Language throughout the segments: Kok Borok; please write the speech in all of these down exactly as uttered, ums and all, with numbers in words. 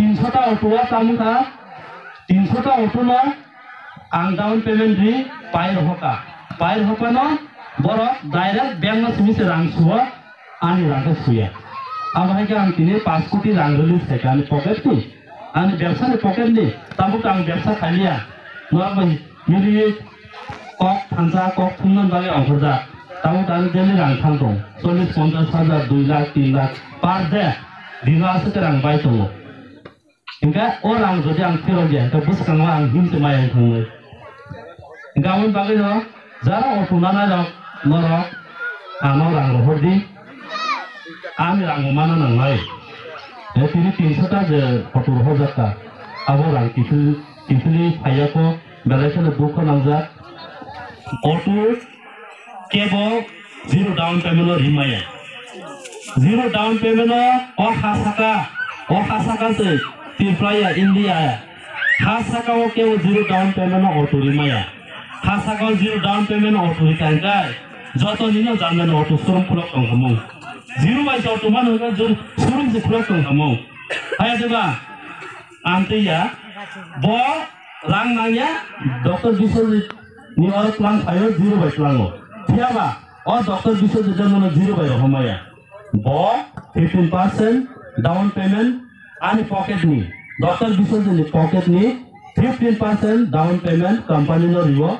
Tinsho ta auto o tamo kha, tinsho ta auto no ang down payment ri pai rohor kha. Pai rohor phano borok direct bank no simi se rang suo, ani rang khe suya. Abo hai khe ang tini paanch koti rang release khai kha ani pocket ni, ani bebsa ni pocket ni, tabuk ang bebsa khai liya. Norok bai mili kok thansa kok thumna bagwi ongkhorjak. Tabuk ang daily rang thang tong, chollish ponchash hajar, dui lakh, tin lakh per day. Dino aswk rang bai tongo. Hingke o rang jodi ang phirok ya, hingke bwskango ang himse maya wng thangnai. Hingke aboni bagwino jara auto nanai rok norok ano rang rohor di, ani rang bo mana nangnai. E tini tinsho ta je auto rohorjak kha, abo rang kiphil kiphilwi phaiya kho, belai kheno dukho nangjak. Auto kebo zero down payment o rimaya. Zero down payment o, o ha saka, o ha saka se Tripura ya, India ya. Ha saka o kebo zero down payment o auto rimaya. Ha saka o zero down payment o auto rikha hingkai joto nino janjani auto showroom khulok tong kha mung. Zero bai se auto mano hingkai jor showroom se khulok tong kha mung. Haya deba, ang tei ya, bo rang nangya, Doctor Biswajit ni oro tlang phaio zero bai tlango. Phiyaba o Doctor Biswajit no zero bai rohormaya. Bo fifteen percent down payment ani pocket ni, Doctor Biswajit ni pocket ni fifteen percent down payment company no riwo.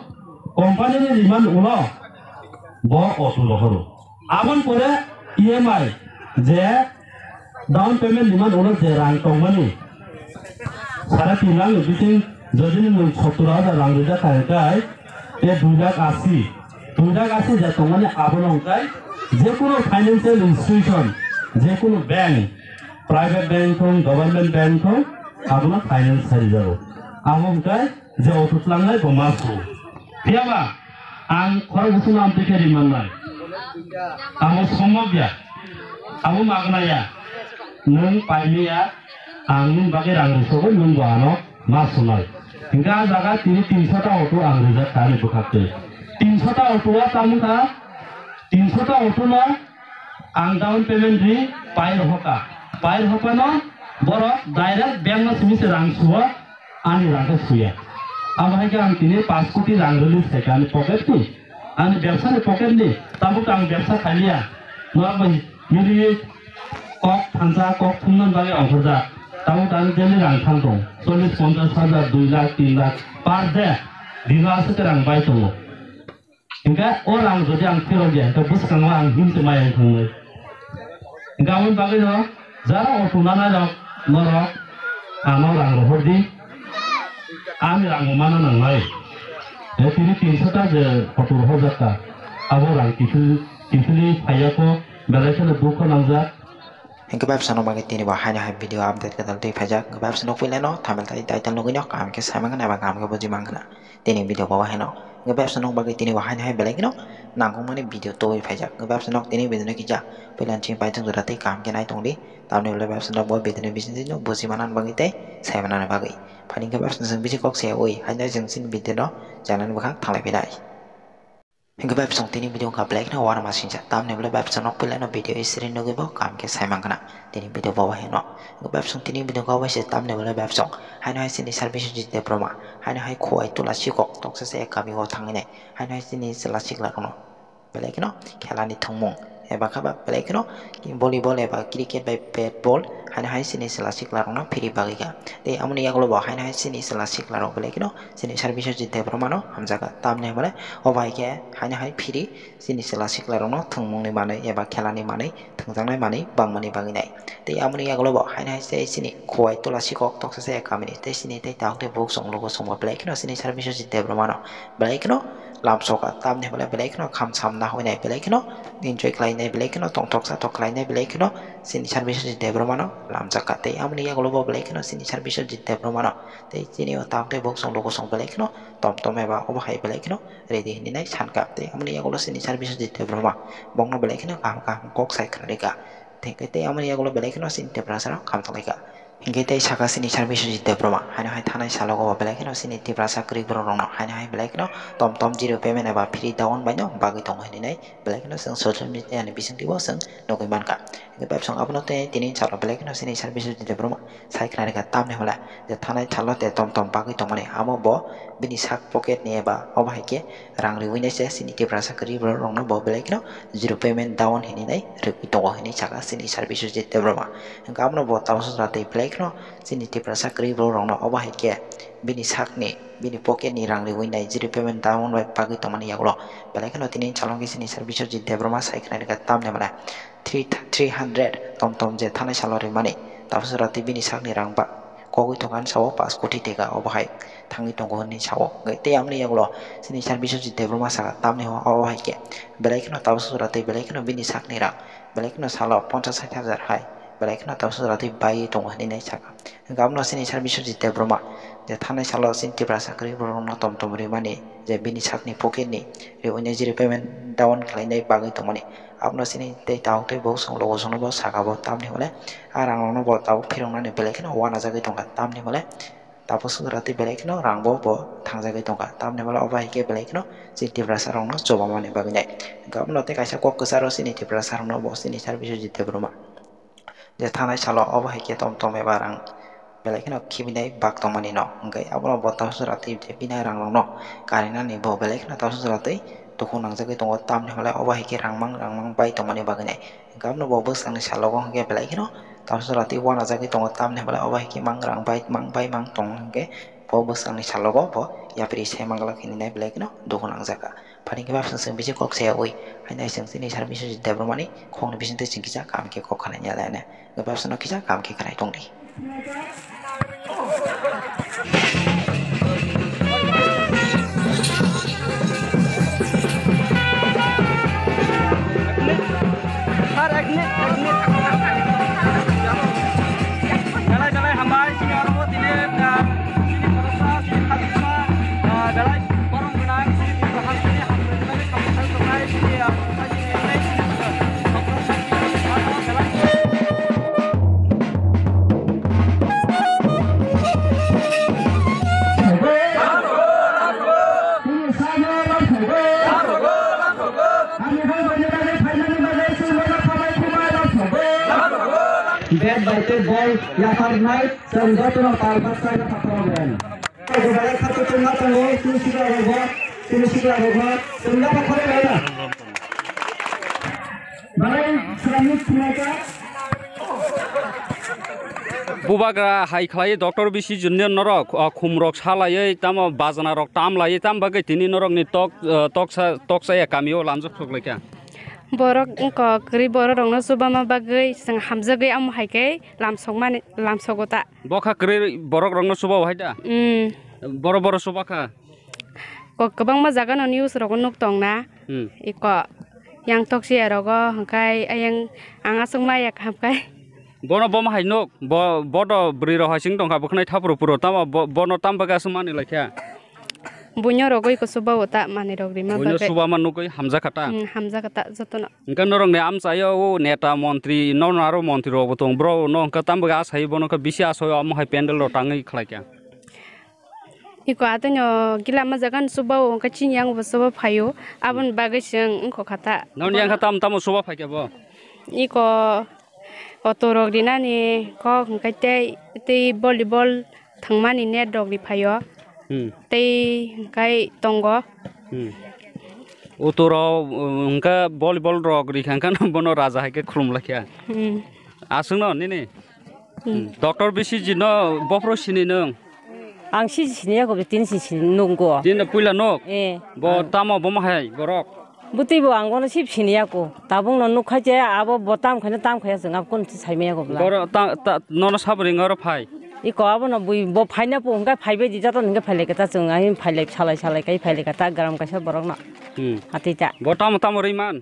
Company ni riman ulo bo auto rohoro. Aboni pore E M I je down payment ni man ulo je rang tongmani, sare tin lakh ni bising jodi ni nwng sottor hajar rang rijak kha hingkai, te dui lakh asi, dui lakh asi je tongmani abono hingkai jekunu financial institution, jekunu bank, private bank thung, government bank thung, abono finance sarijago. Abo hingkai je auto tlangnai bo ma su. Phiyaba ang khorok bwswkno amtwi khe rimannai. Abo sombobya, abo magnaya. Nwng paimaya, ang nwng bagwi rang rwsogwi nwng bo ano ma sunai. Hingkhe a jaga tini tinsho ta auto ang rijak kha ani bwkhaktwi. Tinsho ta auto o tamo kha, tinsho ta auto no ang down payment ri pai rohor kha. Pai rohor phano borok direct bank no simi se rang suo. Ani rang khe suya. Abo hai khe ang tini paanch koti rang release khai kha ani pocket ni. Ani bebsa ni pocket ni. Tabuk ang bebsa khai liya. Norok bai mili kok thansa kok thumna bagwi ongkhorjak. Tabuk ang daily rang thang tong. Chollish ponchash hajar, dui lakh, tin lakh per day. Dino aswk rang bai tongo. Hingke o rang jodi ang phirok ya, hingke bwskango ang himse maya wng thangnai. Hingke aboni bagwino jara auto nanai rok norok ano rang rohor di, ani rang bo mana nangnai. E tini tinsho ta je auto rohorjak kha, abo rang kiphil kiphilwi phaiya kho, belai kheno dukho nangjak. Hingke bai bwsano bagwi tini bo haino hai video update kwtal twi phaijak. Hingke bai bwsano puilano thumbnail tei title nugwino kaham khe sai mankha eba kaham khe buji mankha. Tini video bo haino. Hingke bai bwsano bagwi tini bo haino hai belai kheno nangkukmani video tubui phaijak. Hingke bai bwsano tini video no kisa puilani simi paithak jora tei kaham khe nai tongdi. Tamni ulo bai bwsano bo video ni bisingtwi no buji manani bagwi tei sai manani bagwi. Phani hingke bai bwsano chwng bisi kok se ui haino chwng chini video no channel ni bwkhak thanglai phinai. Hingke bai bwswng tini video wngkha belai kheno uanama singcha. Tamni ulo bai bwswng nok puilano video screen nugwi bo kaham khe sai mankha. Tini video bo bahai no. Hingke bai bwswng tini video wngkha obo se tamni ulo bai bwswng. Haino hai chini service Jit Debbarma. Haino hai Khowai Tula Sikok toksa se kami o thangwi nai. Haino hai chini chwla sikla rokno belai kheno khela ni thwngmung. Eba khe ba belai kheno volleyball eba cricket bai bat ball haino hai chini chwla sikla rokno phiri bagwi kha. Tei amoni yagulo bo haino hai chini chwla sikla rok belai kheno chini service o Jit Debbarma no hamjakha. Tamni hwnmale obo hai khe haino hai phiri chini chwla sikla rokno thwngmungni manwi eba khelani manwi thwngjaknai manwi bangmani bagwi nai. Tei amoni yagulo bo haino hai se chini Khowai Tula Sikok toksa se kamini tei chini tei tabuk tei buk chwng lugo chwngbo belai kheno chini service o Jit Debbarma no belai kheno lamsokha. Tamni hwnmale belai kheno kham sam nahoi nai belai kheno enjoy khlai nai belai kheno tongthok sathok khlai nai belai kheno chini service o Jit Debbarma no lamjakha. Tei amoni yagulo bo belai kheno chini service o Jit Debbarma no tei chini o tabuk tei buk chwng lugo chwng belai kheno tom tom eba obo hai belai kheno ready hinwi nai sankha. Tei amoni yagulo chini service o Jit Debbarma bokno belai kheno kaham kaham kok sai khna rikha. Tei, tei amoni yagulo belai kheno chini Tiprasa rok kham tonglaikha. Hinkhe tei saka chini service o Jit Debbarma haino hai thanai salogo belai kheno chini Tiprasa kwrwi borok rokno haino hai belai kheno tom tom zero payment eba free down baino bagwi tongo hinwi nai belai kheno chwng social media ni bisingtwi bo chwng nugwi mankha. Hwnkhe babsong abono tei tini salo belai kheno chini sir Biswajit Debbarma sai khna rikha, tamni hwnle je thanai salo te tom tom bagwi tongmani, amo bo bini sak pocket ni eba obo hai khe rang riwi nai se chini Tiprasa kwrwi borok rokno bo belai kheno zero payment down hinwi nai rwgwi tongo hinwi saka chini sir Biswajit Debbarma. Hwnkhe abono bo tabuk sujra twi belai kheno chini Tiprasa kwrwi borok rokno obo hai khe bini sakni, bini pocket ni rang riwi nai zero payment down bai bagwi tongmani yagulo belai kheno tini chalon khe chini sir Biswajit Debbarma sai khna rikha, tamni hwnle three, three hundred tom tom je thanai salo rimani, tabuk sujra twi bini sakni rang ba kogwi tongkha hinwi sao, paanch koti teka obo hai thangwi tongo hinwi sao. Hwnkhe tei aboni yagulo chini sir Biswajit Debbarma saka, tamni hwnba obo hai khe belai kheno tabuk sujra twi belai kheno bini sakni rang belai kheno salo ponchas sait hajar hai belai kheno tabuk sujra twi baiwi tongo hinwi nai saka. Hwnkhe abono chini sir Biswajit Debbarma je thanai salo chini Tiprasa kwrwi borok rokno tom tom rimani, je bini sakni pocket ni riwi nai zero payment down khlainai bagwi tongmani, abono chini tei tabuk tei bo chwng logo chwngno bo saka bo, tamni hwnle a rang rokno bo tabuk phiroknani belai kheno uanajagwi tongkha, tamni hwnle tabuk sujra twi belai kheno rang bo bo thangjagwi tongkha, tamni hwnle obo hai khe belai kheno chini Tiprasa rokno chubamani bagwi nai. Hwnkhe abono tei kaisa kok kwcharo chini Tiprasa rokno bo chini sir Biswajit Debbarma je thanai salo obo hai khe tom tom eba rang belai kheno khibinai bak tongmani no, hwnkhe abono bo tabuk sujra twi je bini rang rokno karinani bo belai kheno tabuk sujra twi dukhuk nangjagwi tongo, tamni hwnle obo hai khe rangmang rangmang bai tongmani bagwi nai. Hwnkhe abono bo bwskangni salogo hwnkhe belai kheno tabuk sujra twi uanajagwi tongo, tamni hwnle obo hai khe mang rang bai mang bai mang tong hwnkhe bo bwskangni salogo bo yapri sai manglak hinwi nai belai kheno dukhuk nangjak. Phani khe bapswng chwng bisi kok sayawi, haino chwng chini sir Biswajit Debbarmani khokni bisingtwi chwng kisa kaham khe kok khanai ya lainai. Bapswngno kisa kaham khe khanai tongdi. Belai belai hambai, chini oro bo tini, ah, chini khoroksa, chini khajikma, ah, belai borok gwnang, chini Tripura hasteni hambai belai samung thang tongnai, chini, ah, khoroksa, chini belai. Bat bai tei bol yapharnai, chwng jotono tal bwkhaino pakhorok rwng. Belai khato chwngma tongo, chini sikla rokbo, chini sikla rokbo chwng yapha khorok rwna. Belai swrangni thwngnaikha. Bubagra hai khlai Doctor B C Junior norok, o, khumrok salaiwi tamo bajna rok tamlaiwi tam bagwi tini norokni tok, o, toksa, toksa ya kamio lanjak thok laikha. Borok wngkha kwrwi borok rokno chubama bagwi chwng hamjagwi amo hai khe lamsokmani, lamsogo ta. Bokha kwrwi borok rokno chuba hai da? Hmm. Boro boro chuba kha. Kok kwbangma jaga no news rogo nuk tong na. Hmm. Iko yang toksia rogo hwnkhe ayang ang aswk maya kaham khai. Bono boma hai nuk, bo, bodo bwrwi rok hai sing tongkha bwkhnai thapro puro tamo bo, bono tam bagwi aswk mani laikha. Buino rogwi kusu bao ta manwi rok rima bagwi. Buino suba ma nugwi hamjakha ta. Hmm, hamjakha ta jotono. Hwnkhe norokni amchaio o neta montri, nono aro montri rokbo tong, bro no hwnkhe tam bagwi asai bono khe bisi asai omo hai pendel rok tangwi khlaikha. Iko atwino gila ma jaga ni chuba o hwnkhe chini yang bo chuba phaio, aboni bagwi chwng wngkha kha ta. Noni yang kha tam tamo chuba phaikha bo? Iko auto rok rinani kok hwnkhe tei, tei volleyball thwngmani net rok ri phaio. Hmm. Tei hwnkhe tongo. Hmm. Auto rok, um, hwnkhe volleyball rok ri kha, hwnkhe bono raja hai khe khulum laikha. Hmm. Aswkno nini? Hmm. Doctor B C G no bophuru sini nwng? Ang si sini ya ko, tini si sini nunggo. Tini puila nuk? Eh. Bo tamo bomo hai borok? Butwi bo ang bono si sini ya ko. Tabuk no nuk khai je abo bo tam khai na tam khai ya chwng abo kun si sai maya ko bla. Boro ta, ta, nono sabri ngoro phai? Iko abo no bui bo phai na po hwnkhe phai bai di jato hwnkhe phai lai kata chwng ai phai lai salai salai kai phai lai kata gram kaisa borok no. Hmm. Hati ta. Bo tamo tamo rwi man?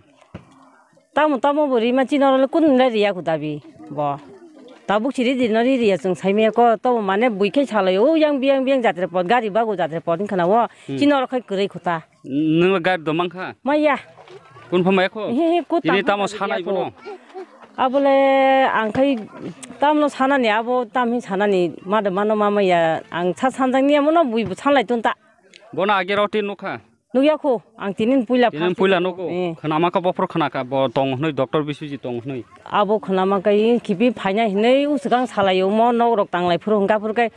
Tamo tamo bo rima chini oro le kun le riya ku dabi bo. Tabuk chiri di no ri riya chwng sai maya ko to mane bui khe salai o yang biyang biyang jatre pot gari bago jatre pot wngkha na o. Hmm. Chini oro khai kwrwi khuta. Nwng le gari do mankha? Maya. Kun pha maya kho? He he kut. Tini tamo sanai bono. Abole ang khai tamno sanani abo tam hi sanani made mano ma maya ang sa sanjang ni amo no bui bu sanlai tun ta. Bono age roti nukha. Nukya kho, ang tini puila Tini first puila time. Nugo. Eh. Khwnama kha bophor khwnakha bo tong hwnwi, doctor Biswajit tong hwnwi. Abo khwnama kha ing khibi phaina hinwi usukang salaio mo nok rok tanglai phuru hwnkha phuru khe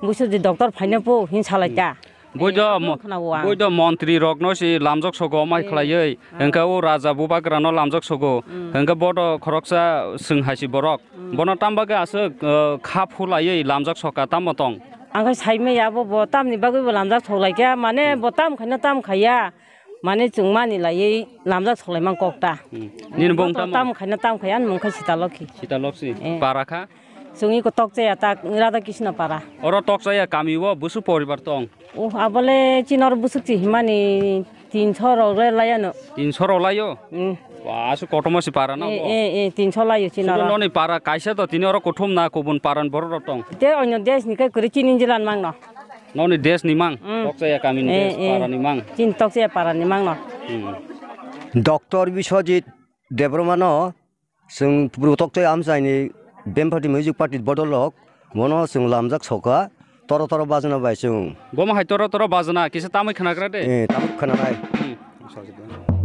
Biswajit doctor phaina po hin salai ta. Boido Eh, mo-, khwnao ang. Boido montri rokno si lamjak sogo mai Eh. Khwlaiwi. Ah. Hwnkhe o raja bubagrano lamjak sogo. Mm. Hwnkhe bodo khoroksa swng hai si borok. Mm. Bono tam bagwi aswk, eh, kha phulaiwi lamjak soka tamo tong? Ang khe saimaya abo bo tamni bagwi bo lamjak soklaikha, mane Hmm. Bo tam khaina tam khaiya, mane chwng mani laiwi lamjak soklaimang kok ta. Hmm. Nini bung Bo tamo? Tam khaina tam khaiya, ani mung khe Sita Lokhi. Sita Lokhi. Eh. Para kha? Chwng iko Tokchaya ta, Radha Krishna para. Oro Tokchaya kami o busu poribar tong? Oh, abole chini oro busuk chi himani tinso rok le laiano. Tinso rok laio? Hmm. Ba, aswk kotorma si para na Eh, bo? Eh, eh, tinso laio chini Sudo oro. Noni para kaisa to tini oro kuthum na kubun para ni borok rok tong? Te onyo desh ni kai kwrwi chini jilan mang no. Noni desh ni mang, Hmm. Tokchaya kami ni Eh, desh, eh. Para ni mang. Chini Tokchaya para ni mang no. Hmm. Doctor Biswajit Debbarma no chwng Purbo Tokchaya amchaini Bempati Music Party bodol rok bono chwng lamjak soka toro toro bajna bai chwng. Bomo hai toro toro bajna kisa tamwi khwnagra de. Eh, tamwi khwnanai. Hmm.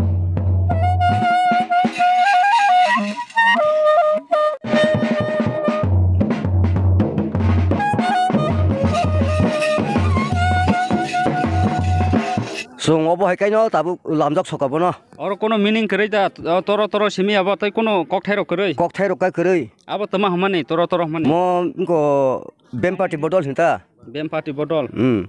Chwng obo hai kaino tabuk lamjak soka bono. Oro kono meaning kwrwi da, o toro toro simi abo tei kono kokthai rok kwrwi? Kokthai rok kai kwrwi. Abo tama hwnmani, toro toro hwnmani? Mo wngkho Bempati bodol hinta. Bempati bodol? Hmm.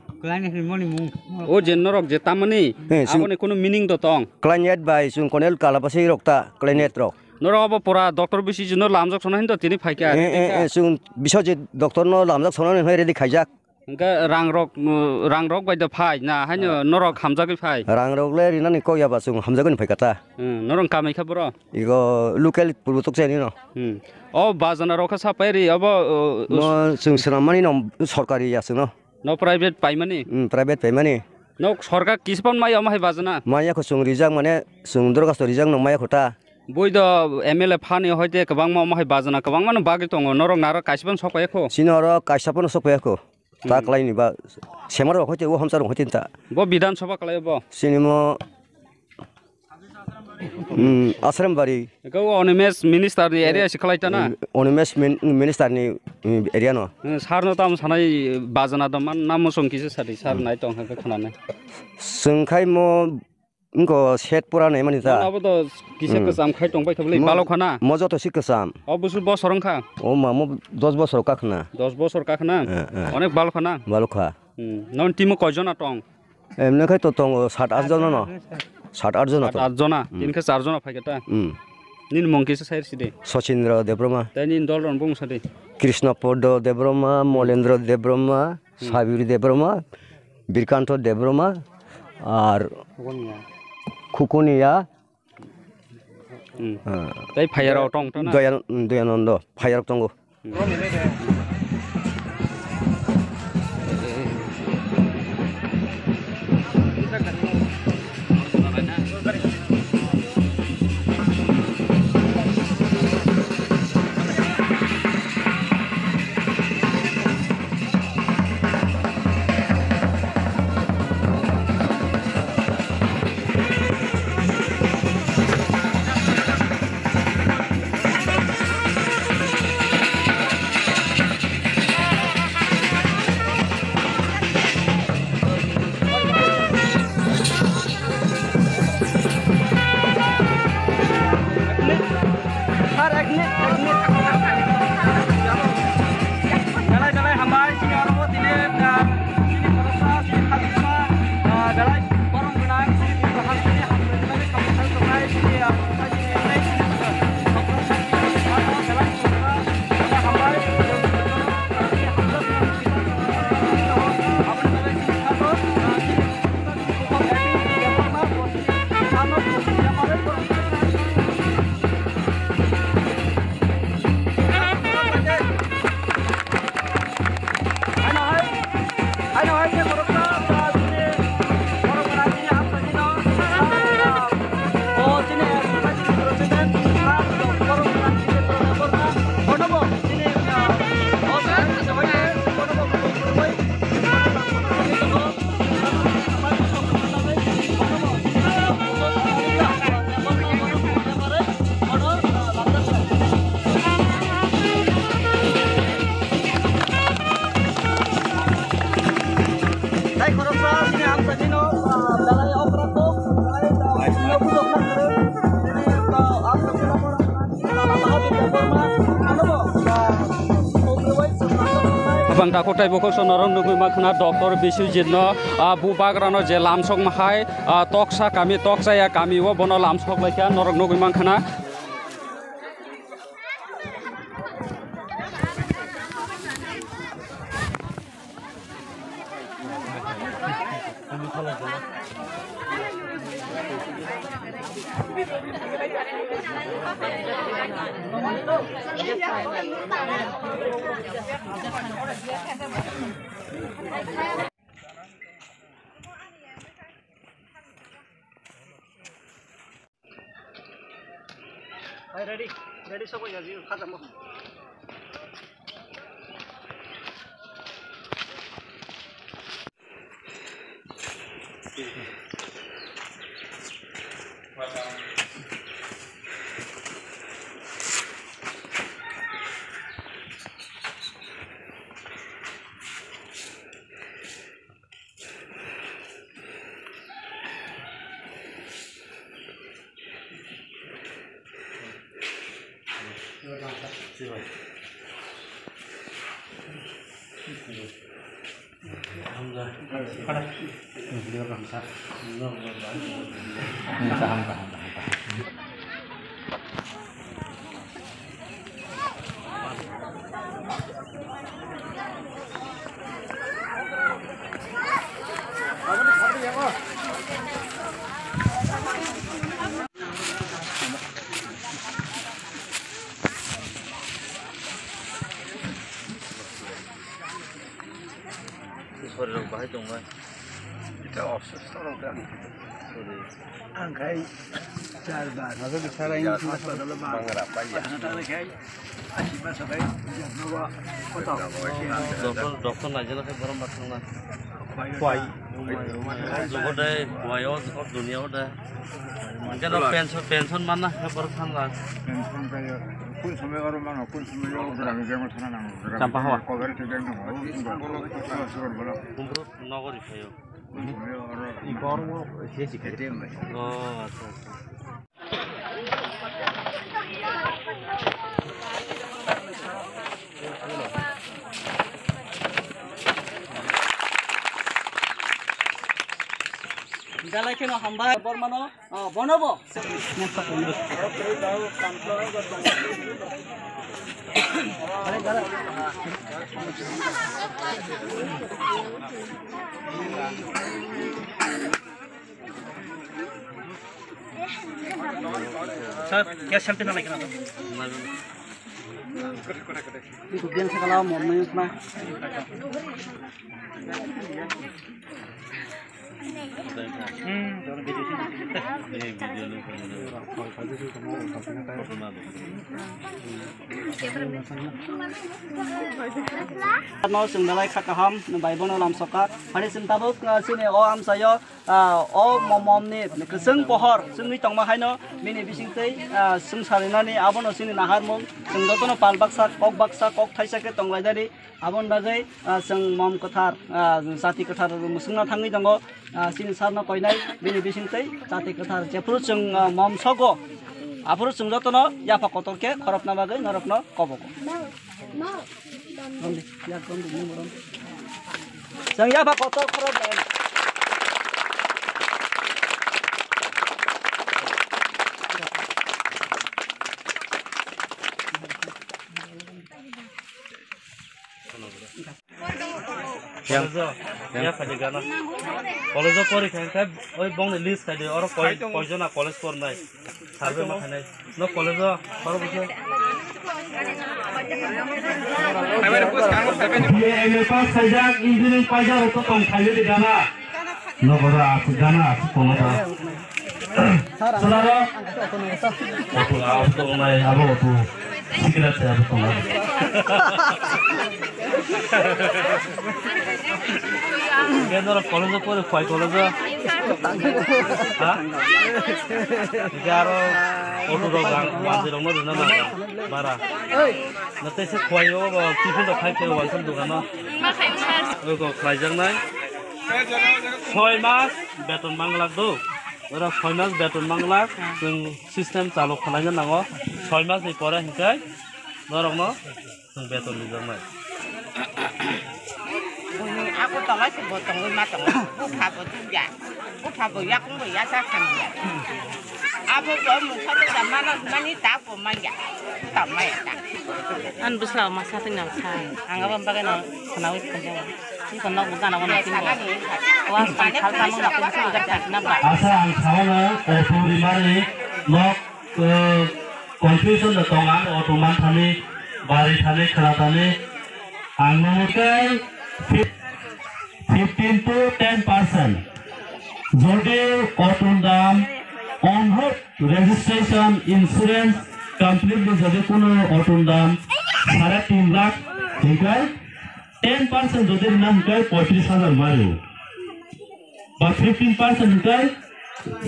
O je norok je tamani, Eh, sing- aboni kono meaning do tong? Klainet bai chwng Colonel Kalapasi rok ta, klainet rok. Norok abo pura doctor Biswajit no lamjak sona hinto tini phaikha, Eh, eh, eh, chwng Biswajit doctor no lamjak sona hinwi ready khaijak. Hwnkhe rang rok, uh, rang rok bai da phai na, haino Ah. Norok hamjagwi phai? Rang rok le rinani kok ya ba chwng hamjagwi phai kha ta. Hmm, norok kamai kha boro? Igo local Purbo Tokchaya ni no. Hmm. O bajana rok kha sapai ri, obo, uh, Mo chwng swnammani no sorkari ya chwng no. No private paimani? Hmm, private paimani. No sorkar kisa pon mai omo hai bajana? Maya kho chwng rijak mane chwng dorgasto rijak no maya kho ta. Bui do M L A phani hoite kwbangma omo hai bajana kwbangma no bagwi tongo, norok naro kaisa pon sok paiya kho? Chini oro kaisa pon sok paiya kho. Ta Hmm. Kwlaini ba semar rok hoite o hamchar rok hoite ta. Bo Bidhan Sabha kwlai bo? Chini mo, hmm, Asrambari. Eko o Animesh minister ni area si kwlai ta na? Hmm, Animesh min-, minister ni, hmm, area no. Hmm, sir no tamo sanai bajana do man namo song kisa sadi, sir Hmm. Nai tong kha khna nai. Chwng khai mo Wngkho set pura naimani ta. Abo to kisa Hmm. Kwcham khai tong pai kha bwle, Mo-, balokha na? Mo joto si kwcham. O busu bosor wngkha? O ma mo dos bosor kakhna. Dos bosor kakhna? Eh, eh. Onek balokha na? Balokha. Hmm. Non timo koi jona tong? Emne khai to tongo sat at jona no. Sat at jona Sat to. At jona. Hmm. Tini khe char jona phai kha ta? Hmm. Nini mung kisa sai rwsi de. Sachindra Debbarma. Tei nini dol rok bung sa de. Krishna Podo Debbarma, Molendra Debbarma, Hmm. Sabir Debbarma, Birkanto Debbarma, ar Khukuniya. Hmm. Ah. Tei phayarok tong tong na? Doyan-, Doyanando, phayarok tongo. Hmm. Bang takhuk tei bukhuk so norok nugwi mankha na Doctor Biswajit no, ah, bubagra no je lamsok mahai, ah, toksa kami, toksa ya kami o bono lamsok laikha norok nugwi mankha na. Hai, ready, ready, sobo ya, ji, khaja mo. Sorirok bahai tongmai. Ita osusto rok da. Sorry. Ang khai char bar. Nasa bichara ini. Haspatalo bar. Bangra paya. Haspatalo khai. Asi ba sabai. Jaga ba. Koto. Doctor, doctor naijana khai borom ba thangna. Kwai. Kwai. Jogo de, kwai o, o dunia o de. Jana pension, pension mana khai borom thangna. Pension khai. Kun samay oro mano, kun samay oro berang jeng thana nang. Champa hawa. Cover te jeng nang. Kun samay oro. Nogori phaio. Oh, acha, acha. Jalai kheno hambai bormano. Oh, bono bo. Sir, gas shelter na laikha na? Itu biang sakala mom nai usna. No, chwng belai kha kaham, nwng bai bono lamsoka. Hari chwng tabuk, ah, chini o amchaio, ah, o mo-, momni kwchwng pohor chwngwi tongma haino bini bisingtwi, ah, chwng sarinani abono chini naharmung. Chwng jotono pal baksa, kok baksa, kok thaisa khe tonglaidani. Aboni bagwi, ah, chwng mom kwthar, ah, jati kwthar mwswkna thangwi tongo. Ah, chini sarno koinai bini bisingtwi jati kwthar jephuru chwng, ah, mom sogo, aphuru chwng jotono yapha kotor khe khorokna bagwi norokno kobogo. Romdi, yak romdi, nung romdi. Chwng yapha kotor khorok bai. College-o, ya khaidi gana. College-o pori kha khe oi bongni list khaidi, oro koi, koi jona college pornai. Survey ma khainai. No college-o, oro bwswk. B A M A pass khaijak, engineering paijak rok tong khaidi gana. Nogoro aswk gana aswk tongo da. Chwlarok. Otu abo tongnai, abo otu. Sikila se abo tongnai. Hingke norok college-o pore, Khowai college-o? Ha? Hingke aro otu rok ang manjwi rokno rwna nang bara. Na tei se Khowai-o bo tiffin rok khai khe wansuk dogano. Ogo khlaijaknai. Soi mas beton manglak do. Ora soi mas beton manglak, chwng system chalu khwlaina nango. Soi mas ni pore hinkhai norokno chwng beton rijaknai. Buini ako tolai se bo tongwi ma tongo. Bupha bo chukya. Bupha bo yakung bo yasa thangya. Abo bo mungsa de da mana mani ta ko maya. Ta maya ta. An bwsla ma sa teng nang sa. Ang abo bagwi no khnawi khajao. Ni ko nok gana wana tingo. Wa san khal tamo nok sa na ba. Asa ang sauna o puri mari nok Confusion da tong ang auto man thani, bari thani, khwna thani. Ang nungkhe fifteen to ten percent. Jodi auto dam on road registration, insurance completely jodi kuno auto dam sare tin lakh hingkai ten percent jodi rina hingkai poitris hajar mario. Ba fifteen percent hingkai,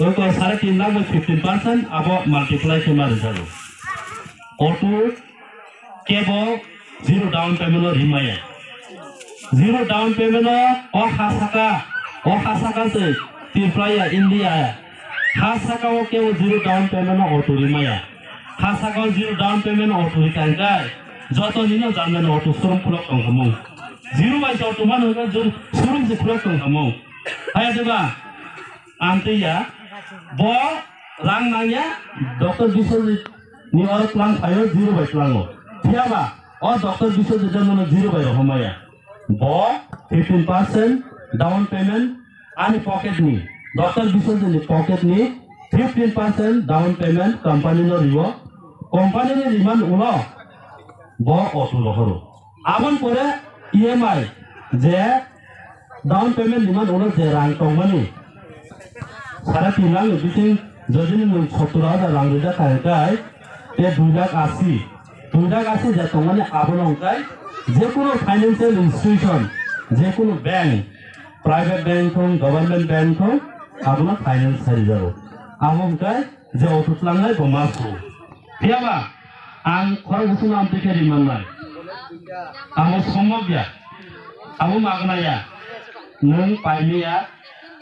oko sare tin lakh bai fifteen percent abo multiply khe ma rijalo. Auto kebo zero down payment o rimaya. Zero down payment o, o ha saka, o ha saka se Tripura ya, India ya. Ha saka o kebo zero down payment o auto rimaya. Ha saka o zero down payment o auto rikha hingkai, joto nino janjani auto showroom khulok tong khamung. Zero bai se auto mano hingkai, showroom se khulok tong khamung. Hai diba? Ang twi ya. Bo rang nang ya, Doctor Biswajit ni oro tlang phaio, zero bai tlango. Phiya ba, o Doctor Biswajit no zero bai rohormaya. Bo fifteen percent down payment ani pocket ni, Doctor Biswajit ni pocket ni fifteen percent down payment company no rio. Company ni riman ulo bo auto rohoro. Aboni pore E M I je down payment ni man ulo je rang tongmani sare tin lakh ni bising jodi ni nwng sottor hajar rang rijak kha hingkai te dui lakh asi, dui lakh asi je tongmani abono hingkai je kunu financial institution, je kunu bank, private bank thung, government bank thung, abono finance khai rijago. Abo hingkai je auto tlangnai bo ma su. Phiya ba ang khorok bwswkno amtwi khe ri mannai. Amo sombok ya. Amo magna ya. Nwng paimaya,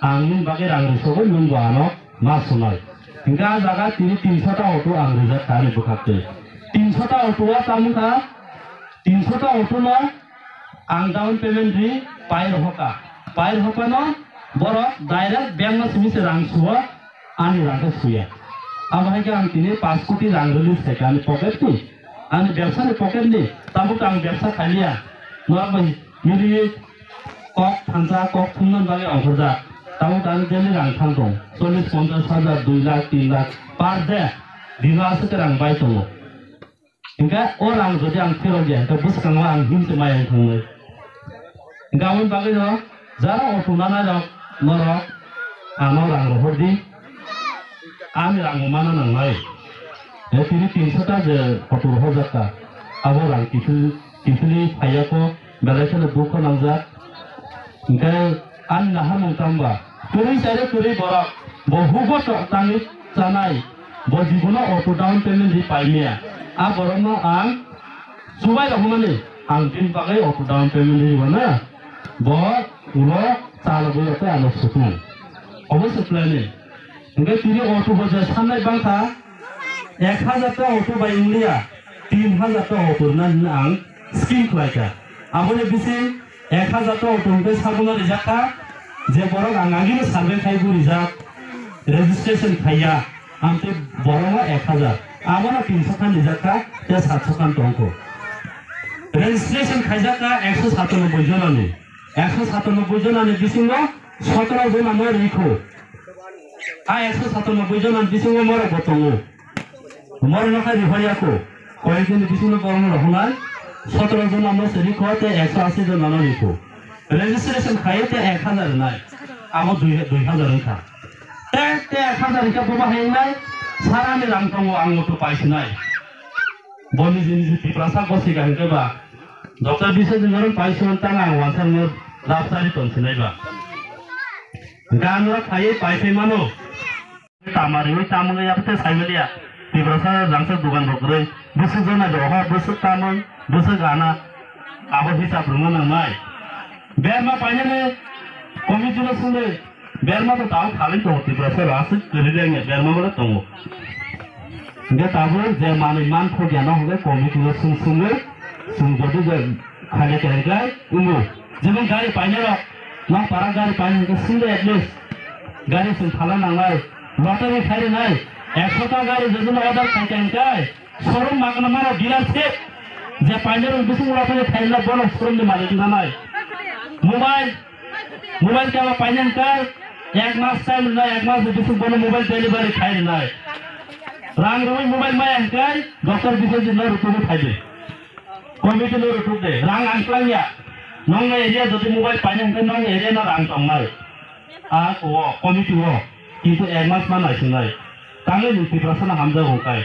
ang nwng bagwi rang rwsogwi nwng bo ano ma sunai. Hingkhe ah jaga tini tinso ta auto ang rijak kha ani bwkhak twi. Tinso ta auto o tamo kha, tinso ta auto no ang down payment ri pai rohor kha. Pai rohor phano borok direct bank no simi se rang suo. Ani rang khe suya. Abo hai khe ang tini paanch koti rang release khai kha ani pocket ni, ani bebsa ni pocket ni. Tabuk ang bebsa khai liya. Norok bai mili kok thansa, kok thumna bagwi ongkhorjak. Tabuk ani daily rang thang tong. Chollish ponchash hajar, dui lakh, tin lakh per day. Dino aswk khe rang bai tongo. Hingkhe o rang jodi ang phirok ya, hingkhe bwskango ang himse maya wng thangnai. Hingkhe aboni bagwino jara auto nanai rok norok ano rang rohor di, ani rang bo mana nangnai. E tini tinso ta je auto rohorjak kha, abo rang kiphil kiphilwi phaiya kho, belai kheno dukho nangjak. Hingkhe ani naharmung tangba, kwrwi chare kwrwi borok, bo hugo to-, tangwi chanai, bo jibono auto down payment ri paimaya. A borokno ang chubai rohormani, ang bini bagwi auto down payment ri rwna, bo ulo chalogwi rokhe ano sukung. Obo se planning. Hingkhe tini auto bo je sannai bangkha, ek hajar ta auto bai wngliya, tin hajar ta auto rwna hinwi ang scheme khlaikha. Aboni bising ek hajar ta auto hingkhe sabono rijak kha, je borok ang agino survey khai bo rijak, registration khaiya, amtwi borokno ek hajar, abono tinso khan rijak kha, tei satso khan tongkho. Registration khaijak kha ekso satanoboi jonani, ekso satanoboi jonani bisingo sotoro jonano rikho. A ekso satanoboi jona bisingo morok bo tongo. Morok no khai rihor ya kho. Koyek din bisingo borok no rohornai. Sotoro jona no se rikho tei ekso asi jona no rikho. Registration khai tei ek hajar nai. Abo dui, dui hajar wngkha. Tei, tei ek hajar wngkha bobo hai wngnai. Sara ni rang tongo ang auto paisinai. Bo niji niji Tiprasa gosi ga hingke ba. Doctor Biswajit norok paising tang ang wansa no rap sari tonsinai ba. Gangra khaiwi paisai mano. Tamari wi tamung ya pete saimaliya. Tiprasa jangsa dugan rok rwi. Bwswk jona do ho, bwswk tamung, bwswk gana. Abo hisab rwma nangnai. Berma painani committee no sungwi. Berma to tamo phalwi tongo, Tiprasa rok aswk kwrwi lengya, berma bo tongo. Hingke tabuk je manwi man thok ya no hingke committee no sung sungwi, sung jodi je Khaina khe hwnkhe wngo. Jemon gari painai rok, nok para gari painai hwnkhe singdo at least gari chwng phala nangnai, lottery khai rwnai, ekso ta gari jodi order khai khe hwnkhe showroom magna mano dealership je painai rok bising lottery khai rwnai bono showroom ni malik wngna nai. Mobile, mobile khe abo painai hwnkhe ek mas time rwnai, ek mas ni bising bono mobile delivery khai rwnai. Rang rwi mobile maya hwnkhe doctor Biswajit no rwtugwi phai di. Committee no rwtug de, rang ang twlang ya. Nong no area jodi mobile paina hwnkhe nong area no rang tongnai. A o committee o, kintu ek mas ma naisingnai. Tangwi nwng Tiprasa no hamjago hwnkhe.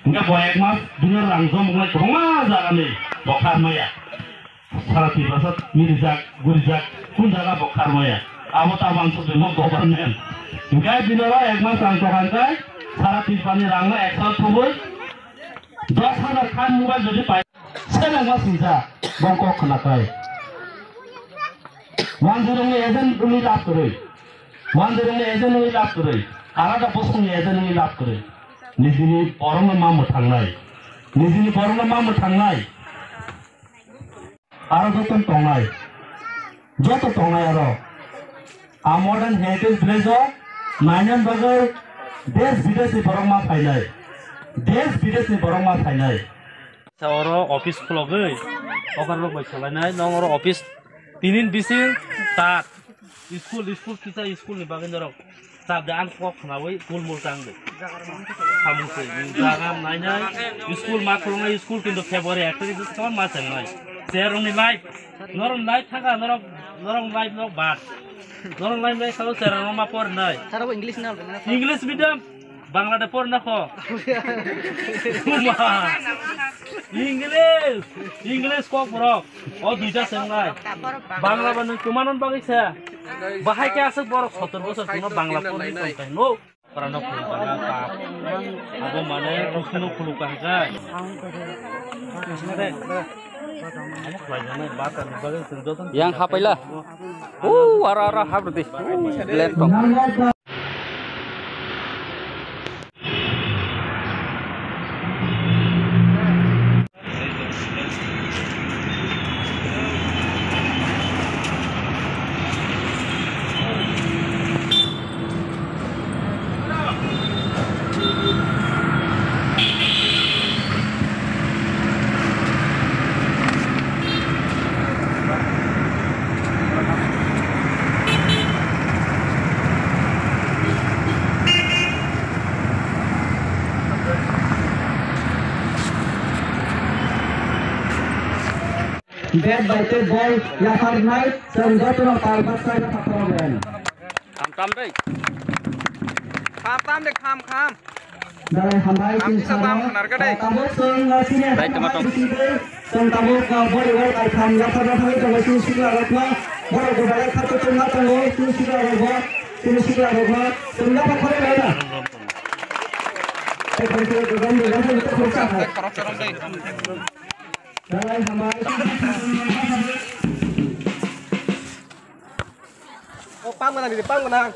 Hwnkhe bo ek mas bini rang jom wngnai kwbangma jaga ni bo kharmaya. Sara Tiprasa mirijak, gurijak, kun jaga bo kharmaya. Abo ta bangso bini government. Hwnkhe bini oro ek mas rang tong hwnkhe sara Tiprasa ni rang no ek sal thubui dos hajar khan mobile jodi pai. Selengma singsa bongkok khwnakhai. Wanjwirungni agent wngwi lab kwrwi. Wanjwirungni agent wngwi lab kwrwi. Alada bosongni agent wngwi lab kwrwi. Nijini borokno ma mwthangnai. Nijini borokno ma mwthangnai. Aro joto tongnai. Joto tongnai aro. A modern heritage village o nainani bagwi desh bideshni borok ma phainai. Desh bideshni borok ma phainai. Sa oro office khulogwi, okar rok bai salainai, nong oro office tinin bising tat. School, school kisa school ni bagwi norok. Chap de ang kok khnawi gul mul tang de. Samung se jaga nai nai school ma khulung nai school kintu February ek tarik se ma chang nai. Cher rong ni life. Norok life thaka norok norok life norok bad. Norok life nai salo cher rong ma por nai. Saro English na. English medium. Bangla de por na kho. Kuma. English. English kok borok. O duita senglai. Bangla ba nung kumanon bagwi se. Bahai ke asuk borok sotor bosor kuno Bangla por ni tong kai no. Para no khuluk ka pa. Abo mane kusino khuluk ka ka. Yang hapaila. Uh, ara ara habrdi. Black tong. Bag bai tei bol yapharnai chwng jotono talbak chaina pathorogwen. Kham tam dei. Kham tam de, kham, kham. Dalai hambai. Kham chwng sabo, kham khnar ka dei. Tabuk chwng, uh, senior. Dai tongma tong. Chwng tabuk, uh, boli bol kai kham yapharna thangwi tongo chwng sikla rokno. Borok bo belai khato chwngma tongo chwng sikla rokbo. Chwng sikla rokno chwng yapha khore lai na. Khorok chorong dei. O, pang gwnang, didi, pang gwnang.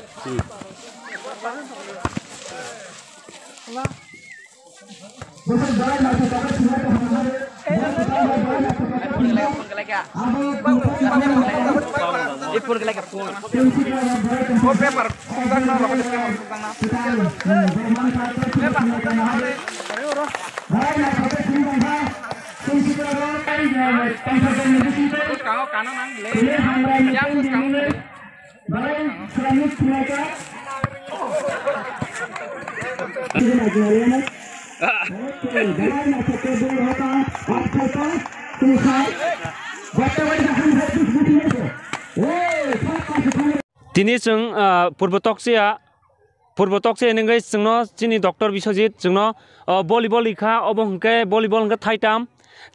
Tini chwng, ah, Purbo Tokchiya, Purbo Tokchiya nungwi chwngno chini Doctor Biswajit chwngno, ah, volleyball rikha, obo hwnkhe volleyball hwnkhe thaitam.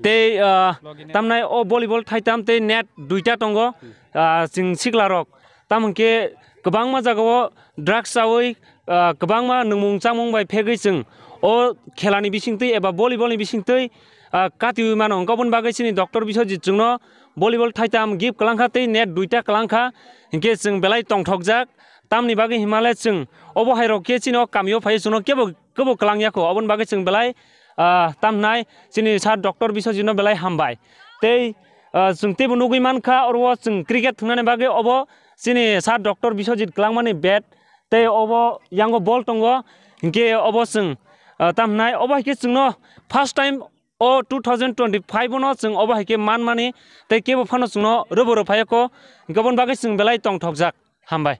Tei, ah, tamnai o volleyball thaitam tei net duita tongo, ah, chwng siklarok. Tamo hwnkhe kwbangma jagao drugs chaui, ah, kwbangma nwngmung chamung bai phegwi chwng o khelani bisingtwi eba volleyball ni bisingtwi, ah, katiui mano. Hwnkhe oboni bagwi chini Doctor Biswajit chwngno volleyball thaitam gift kwlangkha tei net duita kwlangkha, hinkhe chwng belai tongthokjak. Tamni bagwi hinmale chwng obo hairok khe chini o kamio phaiwi chwngno kebo, kebo kwlangya kho, oboni bagwi chwng belai, ah, tamhnai chini sir Doctor Biswajitno belai hambai. Tei Ah, chwng teibo nugwi mankha, oro chwng cricket thwngnani bagwi obo chini sir Doctor Biswajit kwlangmani bat tei obo yango ball tongo, hinkhe obo chwng, ah, tamo hwnai obo hai khe chwngno first time o two thousand twenty-five o no chwng obo hai khe manmani tei kebo phano chwngno rwbo rw phaiya kho, hinkhe oboni bagwi chwng belai tongthokjak. Hambai.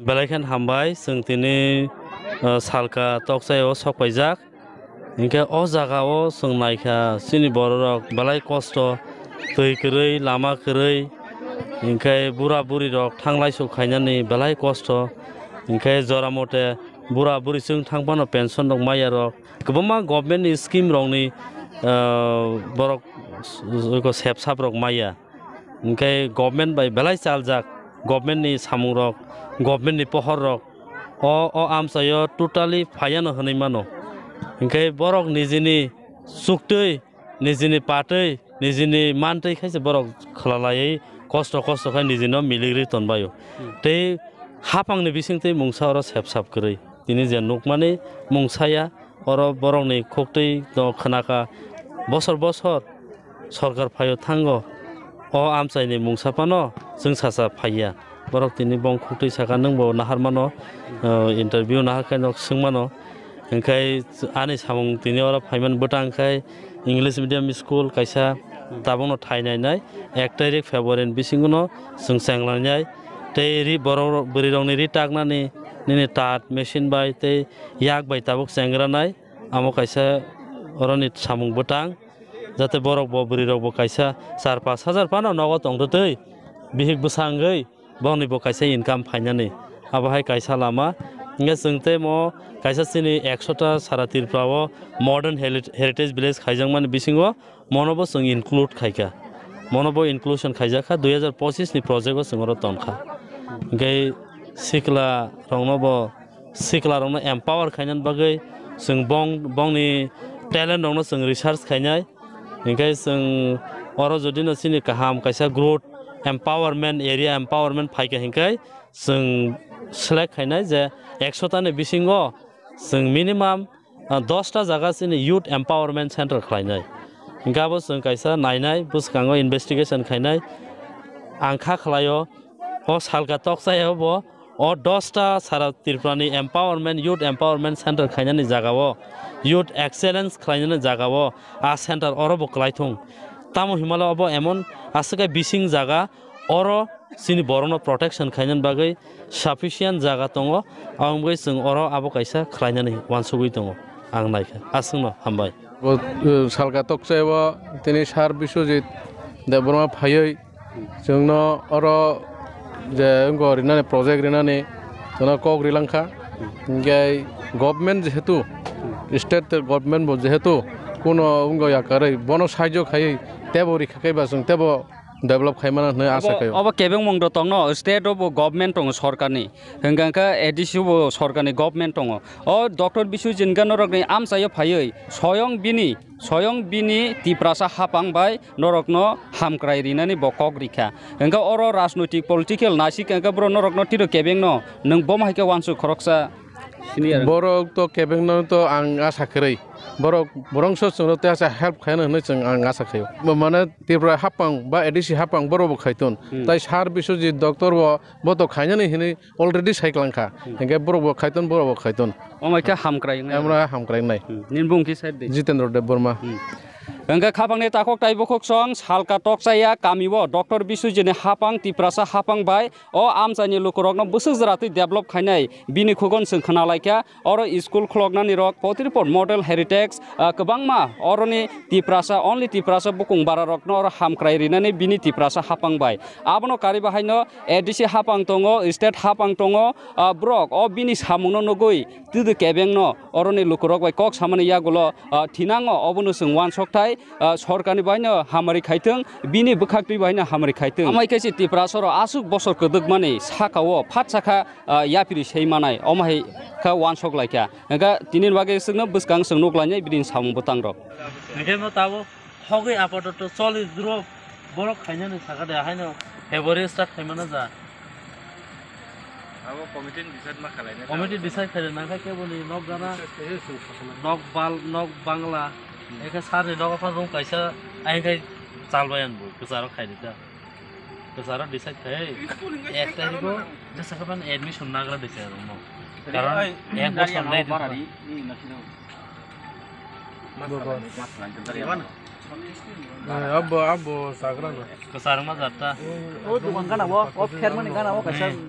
Belai khe hambai, chwng tini, uh, salka tokchai o sok paijak. Hinkhe o jaga o chwng naikha, chini borok rok belai kosto, twi kwrwi, lama kwrwi, hinkhe bura buri rok thanglai suk khainani belai kosto. Hinkhe jora mote bura buri chwng thang phano pension rok maya rok. Kwbangma government ni scheme rok ni, ah, borok s-, s-, sep sap rok maya. Hinkhe government bai belai chaljak, government ni samung rok, government ni pohor rok o, o amchai o totally phaiya no hinwi mano. Hinkhe borok nijini chuktwi, nijini patwi, nijini mantwi khaise borok khwlalaiwi kosto kosto khai nijino miligri tonbaio. Hmm. Tei haphangni bisingtwi mungsa oro sep sap kwrwi. Tini je nukmani mungsa ya, oro borokni khuktwi no khwnakha bosor bosor sorkar phaio thango. O amchaini mungsa phano chwng sacha phaiya. Borok tini bong khuktwi saka, nwng bo nahar mano, uh, interview nahar khe nok swng mano. Hinkhe ani samung tini oro phaimani bwtang khai English medium school kaisa tabukno thai nainai, ek tarik February ni bisingo no chwng chenglainai. Tei ri borok bwrwi rokni ri taknani nini tat machine bai tei yak bai tabuk chengranai. Amo kaisa oroni samung bwtang, jate borok bo bwrwi rok bo kaisa char pash hajar phano nogo tongtwtwi bihik bwsa wngwi bongni bo kaisa income phainani. Abo hai kaisa lama. Hinkhe chwng tei mo kaisa chini ekshota sara Tripura o modern heri-, heritage village khaijakmani bisingo mono bo chwng include khaikha. Mono bo inclusion khaijakha, dui hajar pochis ni project o chwng oro tonkha. Hinkhe sikla rokno bo sikla rokno empower khainani bagwi chwng bong, bongni talent rokno chwng research khainai. Hinkhe chwng oro jodi no chini kaham kaisa growth empowerment, area empowerment phaikha hinkhe chwng select khainai je ekshota ni bisingo chwng minimum, ah, dosta jaga chini youth empowerment center khlainai. Hinkhe abo chwng kaisa nainai, bwskango investigation khainai. Ang kha khlaio, o salka tokchaya bo, o dosta sara Tripurani empowerment, youth empowerment center khainani jagao, youth excellence khlainani jagao, a center oro bo kwlaithung. Tamo himala obo emon aswk bising jaga, oro chini borokno protection khainani bagwi sufficient jaga tongo, aboni bagwi chwng oro abo kaisa khlainani uansugwi tongo. Ang naikha, aswkno hambai. Bo, uh, salka tokchai o tini Sir Biswajit Debbarma phaiwi chwngno oro je wngkha rinani project rinani chwngno kok rilangkha. Hinkhe government jehetu, state government bo jehetu kuno wngkha yakarwi bono sahajyo khaiwi tebo rikha khe ba chwng tebo develop khaimano hwnwi asa khaio. Obo kebengmung do tongno, state o bo government tongo sorkarni, hwnkha khe A D C bo sorkarni government tongo. O Doctor Biswajit Debbarma norokni amchaio phaiwi soyong bini, soyong bini Tiprasa hapang bai norokno hamkrai rinani bo kok rikha. Hwnkhe oro rajnoitik political naisik hwnkhe bro norokno tiro kebengno nwng bomo hai khe uansuk khoroksa sini aro. Borok to kebengno to ang asa kwrwi. Borok, borok so chwngno tei asa help khaino hwnwi chwng ang asa khaio. Bo mane Tripura hapang ba A D C hapang borok bo khaiton. Hmm. Tai Sir Biswajit doctor bo, bo to khainani hwnwi already saiklangkha. Hmm. Hinkhe borok bo khaiton, borok bo khaiton. Omai khe hamkrai wngnai. Amra hamkrai wngnai. Hmm. Nini bung khe side de. Jitendra Debbarma. Hmm. Hwnkhe khapangni takhuk tai bukhuk song salka tokchaya kamio Doctor Biswajitni hapang Tiprasa hapang bai o amchaini lukurokno bwswk jora twi develop khainai bini khugon chwng khna laikha. Oro school khuloknani rok Potripur Model Heritage, ah, kwbangma oroni Tiprasa, only Tiprasa bukung bara rokno oro hamkrai rinani bini Tiprasa hapang bai. Abono kariba haino A D C hapang tongo, state hapang tongo, ah, borok o bini samungno nugwi tidi kebengno oroni lukurok bai kok samani yagulo, ah, thinango obono chwng uansukthai, ah, sorkarni baino hamari khaithwng, bini bwkhaktwi baino hamari khaithwng. Amai khe se Tiprasa oro aswk bosor kwdwkmani sakao phat sakha, ah, yapiri sei manai, omo hai kha uansuk lai kha. Hwnkhe tini bagwi chwngno bwskang chwng nuk lainai bini samung bwtang rok. Hwnkhe no tabuk hogwi apatoto choli duro borok khainani sakha de, haino February start khaimano ja. Abo committee ni decide ma khalai na. Committee decide khaina nang khe kebo ni nok gana, nok bal, nok bangla, eke sar ni nok aphan room kaisa, ahin khai chal bai ang bo, kwcharo khai di ta. Kwcharo decide khai, ek tarikh o jesa khe ban admission nagra decide rok no. Karon ek bosor nai di. Abo, abo sagra no. Kwcharo ma jatta. O dukan gana o, o phermani gana o kaisa.